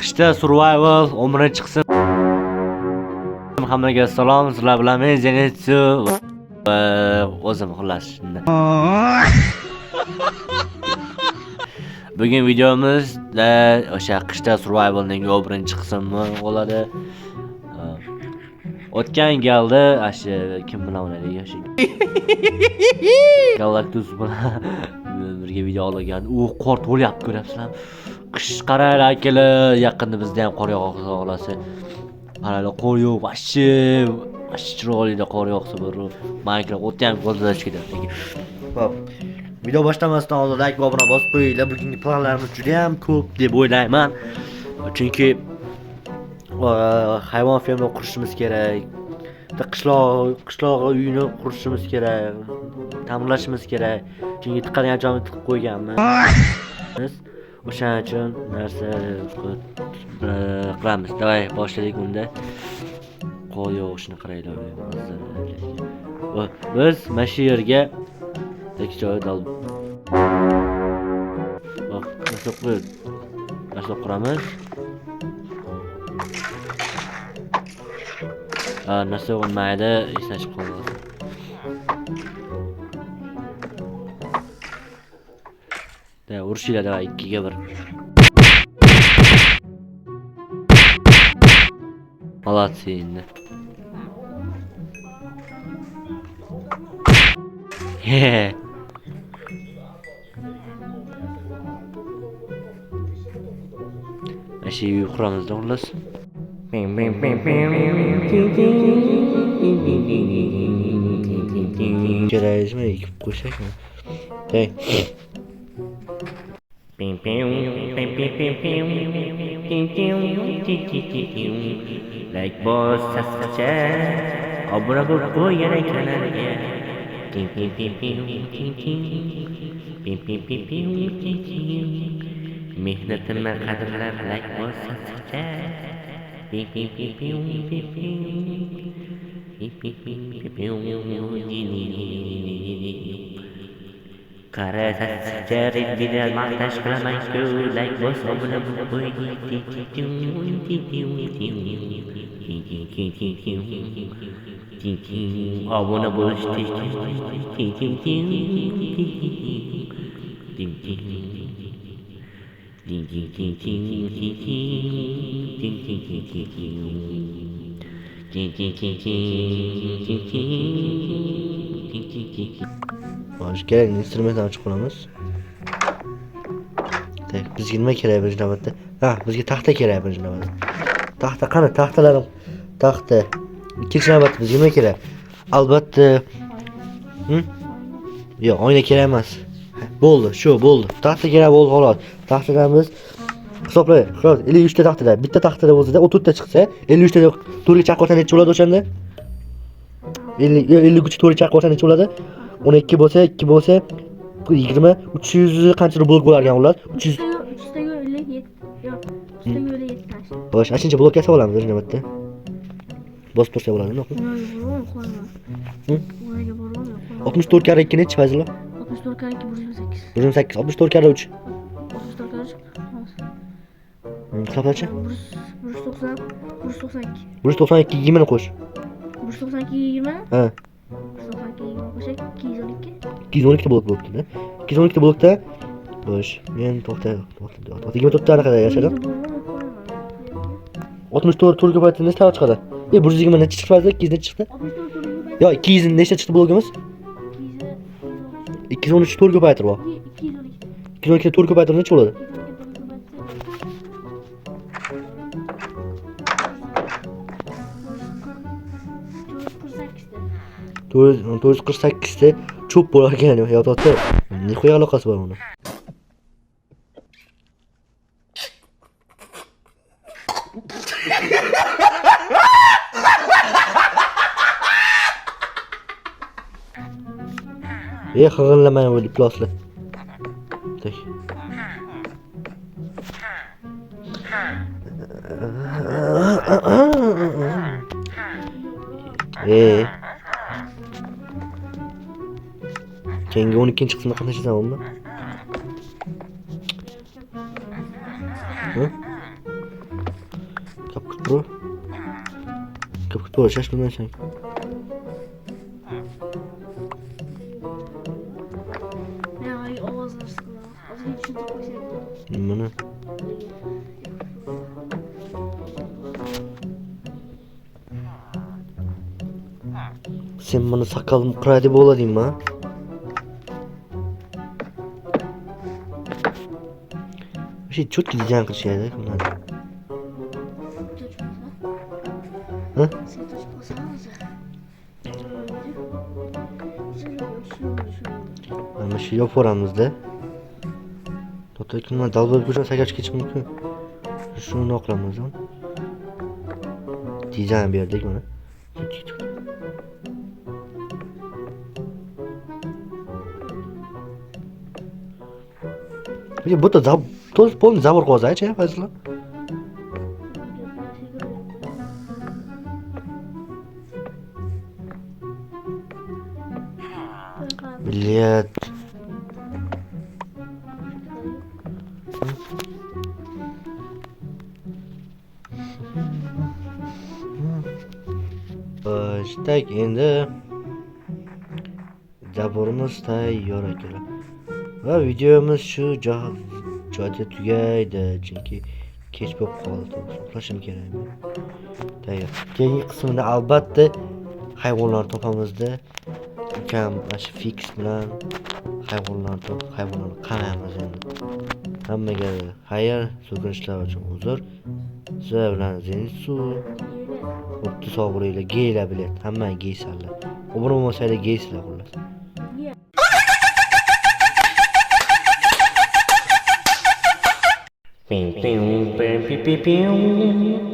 Qishda survival 11 qism. Hammaga salom, sizlar bilan men Zenitsu va o'zim xullas. Bugun videomizda o'sha qishda survivalning 11-qismi bo'ladi. O'tgan galda o'sha kim bilan o'ynadik? O'sha Galactus bilan birga video olgan. U qor to'lyapti, ko'ryapsizlarmi? Qish qaranglar akalar, yaqinda bizda ham qor yog'sa xohlasa. Qaranglar, qor yo'q, вообще, вообще chiroyli qor yog'sa bir Minecraft o'tda ham ko'zlashib ketadi. Xo'p. Video boshlamasdan oldin like va obuna bosib qo'yinglar. Bugungi planlarimiz juda ham ko'p deb o'ylayman. Chunki hayvon ferma qurishimiz kerak. Bitta qishloq uyini qurishimiz kerak, ta'mirlashimiz kerak. Chunki tiqadigan joyimni tiqib qo'yganmiz. O'shaning uchun narsa qilamiz. Davay boshladik unda. Qor yog'ishini qaranglar. Biz mana shu yerga tekis joy narsa quramiz. Narsa bo'lmaydi, esdan chiqib qoldi. Da, urushinglar, davay 2ga 1. Молодцы endi. He. Mana shu uy quramizda xullas. Kerakmi ekib qo'ysakmi? Hey. Like bosascha, obuna bo'lib qo'y yana kanalga. Mehnatimni qadrlab like bosascha. Qara sassiqcha video maqtash qilaman-ku, like bos, obuna bo'lib qo'y. Obuna bo'lish. Xo'sh, kerakli instrumentlarni ochib qo'yamiz. Tak, bizga nima kerak birinchi navbatda? Ha, bizga taxta kerak birinchi navbatda. Taxta qani? Taxtalarim, taxta. Ikkinchi navbatda bizga nima kerak? Albatta, Yo'q, oyna kerak emas. Bo'ldi, shu bo'ldi. Taxta kerak bo'ldi xolos. Taxtadan biz hisoblaylik. Xolos, 53 ta taxtada, bitta taxtada o'zida 34 ta chiqsa, 53 ta to'rtga chaqib olsa necha bo'ladi o'shanda? 53 to'rtga chaqib olsa necha bo'ladi? 12 bo'lsa, 2 bo'lsa 20, 300 qancha blok bo'lar ekan ular? 300 357. Yo'q, 357 tashla. Xo'sh, ashuncha blok yasab olamiz birinchi navbatda. Bosib tursa bo'ladi, nima? 64 karra 2 necha Fayzullo? 64 karra 2 128. 128, 64 karra 3. 64 karra 3. Hisoblachi? 190, 192. 192 20 ni qo'sh. 192 20. Ha. 192 20 qo'shsak 212. 212 ta blok bo'libdi-da. 212 ta blokda xo'sh, men to'xta, 24 ta anaqa yashadim. 64 to'rtga ko'paytirsa necha chiqadi? 120 necha chiqdi Fayzullo? 200 necha chiqdi? Yo'q, 200 nechta chiqdi blokimiz? 213 to'rtga ko'paytirib ol. 212 to'rtga ko'paytirib necha bo'ladi? 448 ta cho'p bo'lar ekan, yotadi. Nima aloqasi bor uni? Xig'illamang bu ifloslar. Tak. Keyingi 12-qismda qatnashasan unda? Bro. Ko'p kutib shoshilmaysan. Ya ovozlar siqiladi. Ozgina tushuntirib qo'ysang. Nimani? Sen buni soqolim qiradi bo'ladingmi? Вообще четкий dizayn qilishadi bularni. Ha? Mana shu yopaveramizda. To'xta, dalba ko'chani sakrash ketish mumkin. Shuni qilamiz. Dizayn berdik mana. Bu yerda полный забор qo'ysa-chi, Fayzullo. Блядь. Так, endi забор imiz tayyor akalar. Va videomiz shu joyda tugaydi, chunki kech bo'lib qoldi. Uxlashim kerak. Tayyor. Keyingi qismida albatta hayvonlar topamizda. Ukam mana shu fix bilan hayvonlar topib, hayvonlarni qamaymiz endi. Hammaga xayr, so'kinishlar uchun uzr. Sizlar bilan Zenitsu. O'pti, sog' bo'linglar, geylar bilet. Hamma geysanlar. Obuna bo'lmasanglar geysizlar xullas. Pim, pim, pim, pim, pim, pim.